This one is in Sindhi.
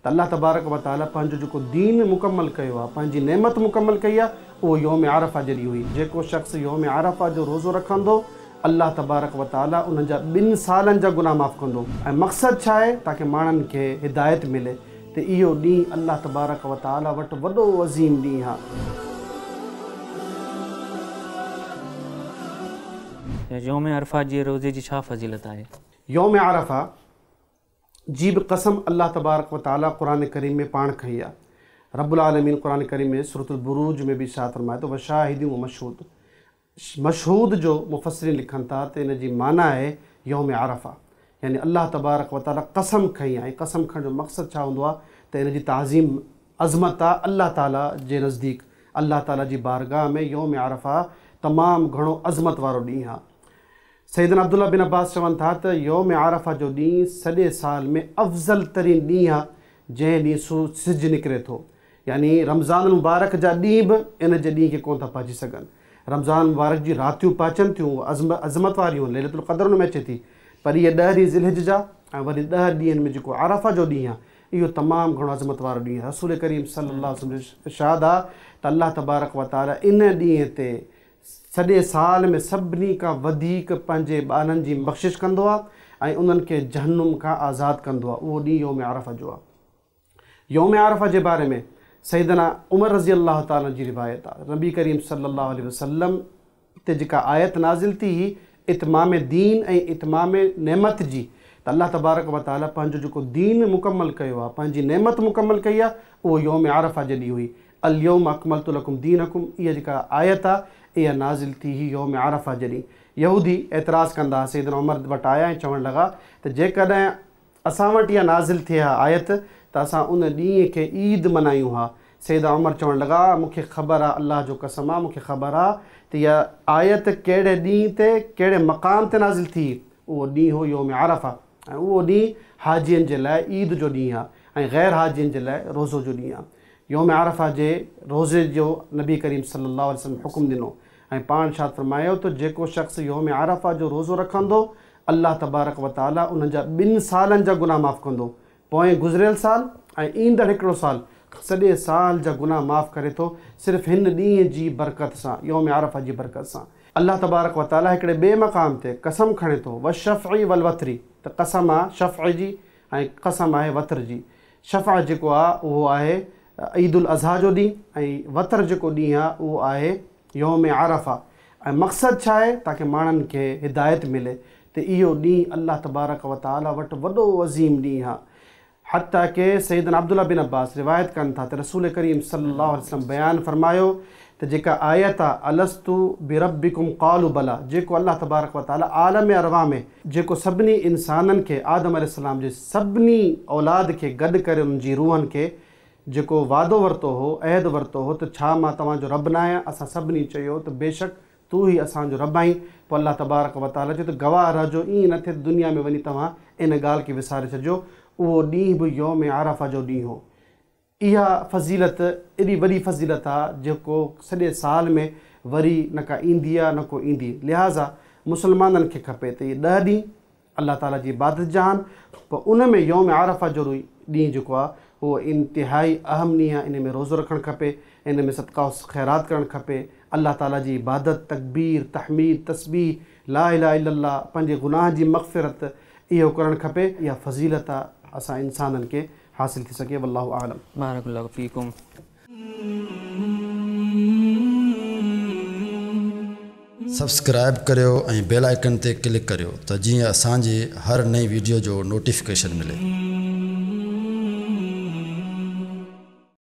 ته الله تبارڪ و تعاليٰ پنهنجو جيڪو دين مڪمل ڪيو آهي، پنهنجي نعمت مڪمل ڪئي آهي، اهو يوم عرفه جي ڏينهن هئي. جيڪو شخص يوم عرفه جو روزو رکندو، الله تبارڪ و تعاليٰ انهن جا ٻن سالن جا گناهه معاف ڪندو. ۽ مقصد ڇا آهي؟ تاڪه ماڻهن کي هدايت ملي ته اهو ڏينهن الله تبارڪ و تعاليٰ وٽ وڏو عظيم ڏينهن آهي. يوم عرفه جي روزي جي ڇا فضيلت آهي؟ يوم عرفه جي به قسم الله تبارڪ و تعالي قرآن ڪريم ۾ پاڻ کنئي آهي. رب العالمين قرآن ڪريم ۾ سورة البروج ۾ به ارشاد فرمائي ٿو وشاهد و مشهود مشهود جو مفسرين لکن ٿا ته ان جي معنيٰ آهي يوم عرفه يعني الله تبارڪ و تعالي قسم کنئي آهي ۽ قسم کڻڻ جو مقصد ڇا هوندو آهي ته ان جي تعظيم عظمت آهي الله تعالي جي نزديڪ الله تعالي جي بارگاهه ۾ يوم عرفه تمام گهڻو عظمت وارو ڏينهن آهي. سيدنا عبدالله بن عباس چون ٿا ته يوم عرفه جو ڏينهن سڄي سال ۾ افضل ترين ڏينهن آ جنهن ڏينهن سج نڪري ٿو يعني رمضان المبارڪ جا ڏينهن به ان جي ڏينهن کي ڪونه ٿا پهچي سگهن رمضان المبارڪ جي راتيون پهچن ٿيون اهي عظمت واريون آهن ليلة القدر ان ۾ اچي ٿي پر اهي ڏهه ڏينهن ذي الحج جا ۽ وري ڏهه ڏينهن ۾ جيڪو عرفه جو ڏينهن آ اهو تمام گهڻو عظمت وارو ڏينهن آ رسول ڪريم صلي الله عليه وسلم جو ارشاد آ ته الله تبارڪ وتعالي ان ڏينهن تي سڄي سال ۾ سڀني کان وڌيڪ پنهنجي ٻانهن جي بخشش ڪندو آهي ۽ انهن کي جهنم کان آزاد ڪندو آهي اهو ڏينهن يوم عرفه جو آهي. يوم عرفه جي باري ۾ سيدنا عمر رضي الله تعالٰي عنه جي روايت آهي نبي ڪريم صلي الله عليه وسلم تي جيڪا آيت نازل ٿي هئي اتمام دين ۽ اتمام نعمت جي ته الله تبارڪ و تعالٰي پنهنجو جيڪو دين مڪمل ڪيو آهي پنهنجي نعمت مڪمل ڪئي آهي اهو يوم عرفه جي ڏينهن هئي اليوم اڪملت لڪم دينڪم اها جيڪا آيت آ اها نازل ٿي هئي يوم عرفه جي ڏينهن. يهودي اعتراض ڪندا سيدنا عمر وٽ آيا ۽ چوڻ لڳا ته جيڪڏهن اسان وٽ اها نازل ٿئي ها آيت ته اسان ان ڏينهن کي عيد منايون ها. سيدنا عمر چوڻ لڳا مون کي خبر آ الله جو قسم آ مون کي خبر آ ته اها آيت ڪهڙي ڏينهن تي ڪهڙي مقام تي نازل ٿي اهو ڏينهن هو يوم عرفه ۽ اهو ڏينهن حاجين جي لاء عيد جو ڏينهن آ ۽ غير حاجين جي لاء روزو جو ڏينهن آ. يوم عرفه جي روزي جو نبي ڪريم صلي الله عليه وسلم حڪم ڏنو ۽ پاڻ ارشاد فرمايو ته جيڪو شخص يوم عرفه جو روزو رکندو الله تبارڪ و تعالي انهن جا ٻن سالن جا گناهه معاف ڪندو پوئين گذريل سال ۽ ايندڙ هڪڙو سال سڄي سال جا گناهه معاف ڪري ٿو صرف هن ڏينهن جي برڪت سان يوم عرفه جي برڪت سان. الله تبارڪ و تعالي هڪڙي ٻئي مقام تي قسم کڻي ٿو والشفع والوتر ته قسم آ شفع جي ۽ قسم آهي وتر جي شفع جيڪو آ اهو آهي عيد الاضحيٰ جو ڏينهن ۽ وتر جيڪو ڏينهن آ اهو آهي يوم عرفه ۽ مقصد ڇا آهي تاڪه ماڻهن کي هدايت ملي ته اهو ڏينهن الله تبارڪ و تعالي وٽ وڏو عظيم ڏينهن آ حتيٰ ڪه سيدنا عبدالله بن عباس روايت ڪن ٿا ته رسول ڪريم صلي الله عليه وسلم بيان فرمايو ته جيڪا آيت آ الست بربڪم قالوا بليٰ جيڪو الله تبارڪ و تعالي عالم ارواح ۾ جيڪو سڀني انسانن کي آدم عليه السلام جي سڀني اولاد کي گڏ ڪري انهن جي روحن کي جيڪو وعدو ورتو هو، عهد ورتو هو ته ڇا مان توهان جو رب نه آهيان؟ اسان سڀني چيو ته بيشڪ تون ئي اسان جو رب آهين، پوء الله تبارڪ و تعاليٰ چيو ته گواهه رهجو ائين نه ٿئي ته دنيا ۾ وڃي توهان ان ڳالهه کي وساري ڇڏجو، اهو ڏينهن به يوم عرفه جو ڏينهن هو. اها فضيلت ايڏي وڏي فضيلت آ جيڪو سڄي سال ۾ وري نه ڪا ايندي آ نه ڪو ايندي لهٰذا مسلمانن کي کپي ته اهي ڏهه ڏينهن الله تعالي جي عبادت جا آهن پوء ان ۾ يوم عرفه جو ڏينهن جيڪو آ اهو انتهائي اهم ڏينهن آ ان ۾ روزو رکڻ کپي ان ۾ صدقه و خيرات ڪرڻ کپي الله تعالي جي عبادت تڪبير تحميد تسبيح لا اله الا الله پنهنجي گناهن جي مغفرت اهو ڪرڻ کپي اها فضيلت آ اسان انسانن کي حاصل ٿي سگهي والله اعلم. بارڪ الله فيڪم. سبسڪرائيب ڪريو ۽ بيل آئيڪن تي ڪلڪ ڪريو ته جيئن اسان جي هر نئين ويڊيو جو نوٽيفڪيشن ملي.